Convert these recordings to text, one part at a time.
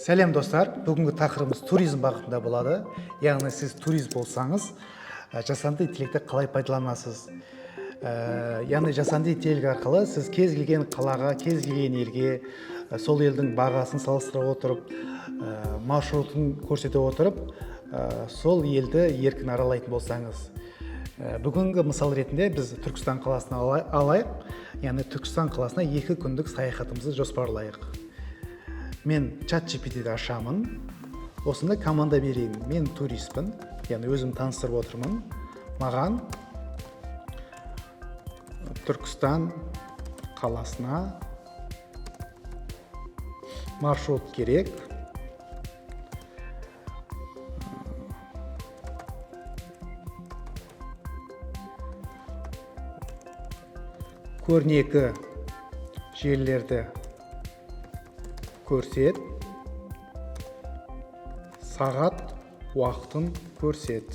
Сәлем, достар! Бүгінгі тақырыбымыз туризм бағытында болады. Яғни сіз турист болсаңыз, жасанды интеллектті қалай пайдаланасыз? Яғни жасанды интеллект арқылы сіз кез келген қалаға, кез келген елге, сол елдің бағасын салыстыра отырып, маршрутын көрсете отырып, сол елді еркін аралайтын болсаңыз. Бүгінгі мысал ретінде біз Түркістан қаласын алайық. Яғни Түркістан қаласына 2 күндік саяхатымызды жоспарлайық. Мен чат GPT-ді ашамын, осында команда берейін: мен туристпін, яғни өзім таныстырып отырмын, маған Түркістан қаласына маршрут керек. Көрнекі жерлерді көрсет, сағат уақытын көрсет.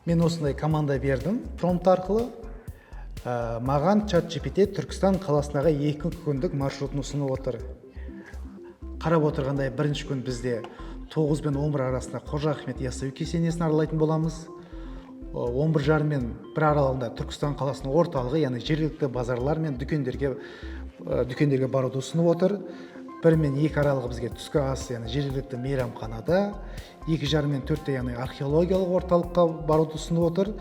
Мен осындай команда бердім промпт арқылы. Маған чат GPT Түркістан қаласындағы 2 күндік маршрутын ұсынып отыр. Қарап отырғандай, бірінші күн бізде 9 бен 11 арасында Қожа Ахмет Яссауи кесенесін аралайтын боламыз. 11:30 мен 1 аралығында Түркістан қаласының орталығы, яғни жергілікті базарлар мен дүкендерге баруды ұсынып отыр. 1 мен 2 аралығы бізге түскі ас, яғни жергілікті мейрамханада. 2:30 мен 4-те, яғни археологиялық орталыққа баруды ұсынып отыр.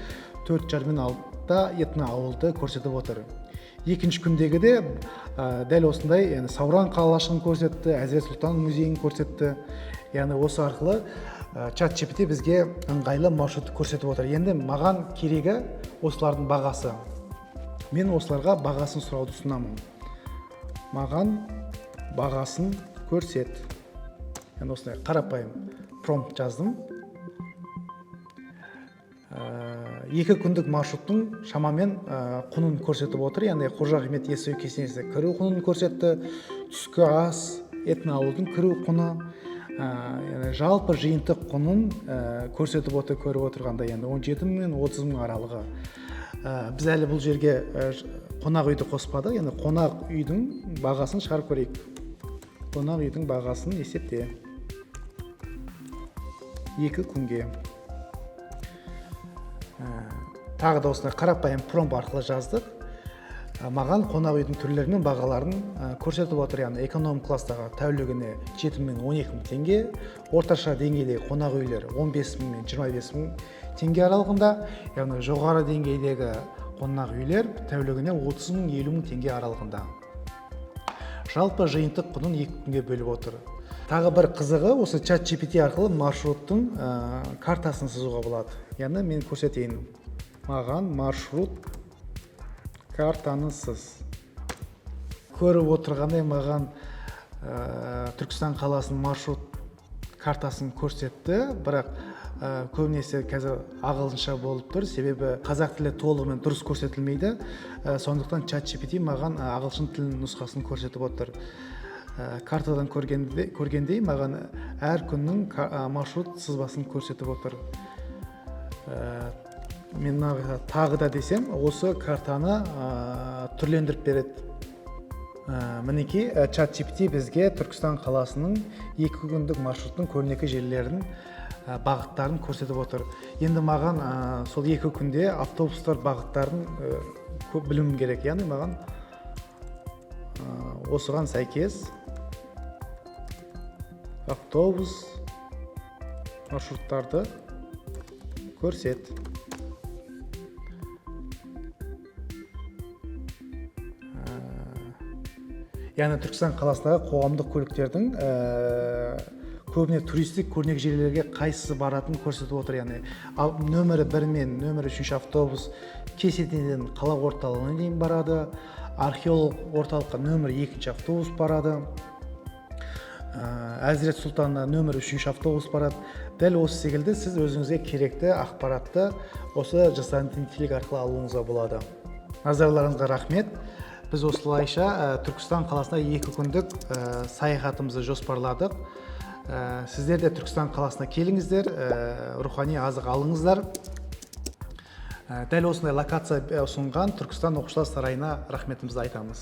4:30 мен 6-да этноауылды көрсетіп отыр. Екінші күндегі де дәл осындай, яғни Сауран қалашығын көрсетті, Әзірет Сұлтан музейін көрсетті. Яғни осы арқылы чат GPT бізге ыңғайлы маршрутты көрсетіп отыр. Енді маған керегі осылардың бағасы. Мен осыларға бағасын сұрауды ұсынамын: маған бағасын көрсет. Енді осындай қарапайым промпт жаздым. 2 күндік маршруттың шамамен құнын көрсетіп отыр. Яғни Қожа Ахмет Яссауи кесенесіне кіру құнын көрсетті, түскі ас, этноауылдың кіру құны, яғни жалпы жиынтық құнын көрсетіп отыр. Көріп отырғандай, енді 17 мың мен 30 мың аралығы. Біз әлі бұл жерге қонақ үйді қоспадық. Енді қонақ үйдің бағасын шығарып көрейік. Қонақ үйдің бағасын есепте 2 күнге. Тағы да осындай қарапайым промпт арқылы жаздық. Маған қонақ үйдің түрлері мен бағаларын көрсетіп отыр. Яғни эконом класстағы тәулігіне 7 мың, 12 мың теңге, орташа деңгейдегі қонақ үйлер 15 мың мен 25 мың теңге аралығында, яғни жоғары деңгейдегі қонақ үйлер тәулігіне 30 мың, 50 мың теңге аралығында. Жалпы жиынтық құнын 2 күнге бөліп отыр. Тағы бір қызығы, осы чат GPT арқылы маршруттың картасын сызуға болады. Яғни мен көрсетейін: маған маршрут картаны сыз. Көріп отырғандай, маған Түркістан қаласының маршрут картасын көрсетті. Бірақ көбінесе қазір ағылшынша болып тұр, себебі қазақ тілі толығымен дұрыс көрсетілмейді. Сондықтан чат GPT маған ағылшын тілінің нұсқасын көрсетіп отыр. Картадан көргендей, маған әр күннің маршрут сызбасын көрсетіп отыр. Мен мына тағы да десем, осы картаны түрлендіріп береді. Мінекей, чат GPT бізге Түркістан қаласының 2 күндік маршруттың көрнекі жерлерін, бағыттарын көрсетіп отыр. Енді маған сол 2 күнде автобустар бағыттарын көп білуім керек. Яғни маған осыған сәйкес автобус маршруттарды көрсет. Яғни Түркістан қаласындағы қоғамдық көліктердің көбіне туристік көрнекі жерлерге қайсысы баратынын көрсетіп отыр. Яғни ал нөмірі 1 мен нөмірі 3 автобус Кесенеден қала орталығына дейін барады, археолог орталыққа нөмірі 2 автобус барады, Әзірет Сұлтанына нөмірі 3 автобус барады. Дәл осы секілді сіз өзіңізге керекті ақпаратты осы жасанды интеллект арқылы алуыңызға болады. Назарларыңызға рахмет! Біз осылайша Түркістан қаласына 2 күндік саяхатымызды жоспарладық. Сіздер де Түркістан қаласына келіңіздер, рухани азық алыңыздар. Дәл осындай локация ұсынған Түркістан оқушылар сарайына рахметімізді айтамыз.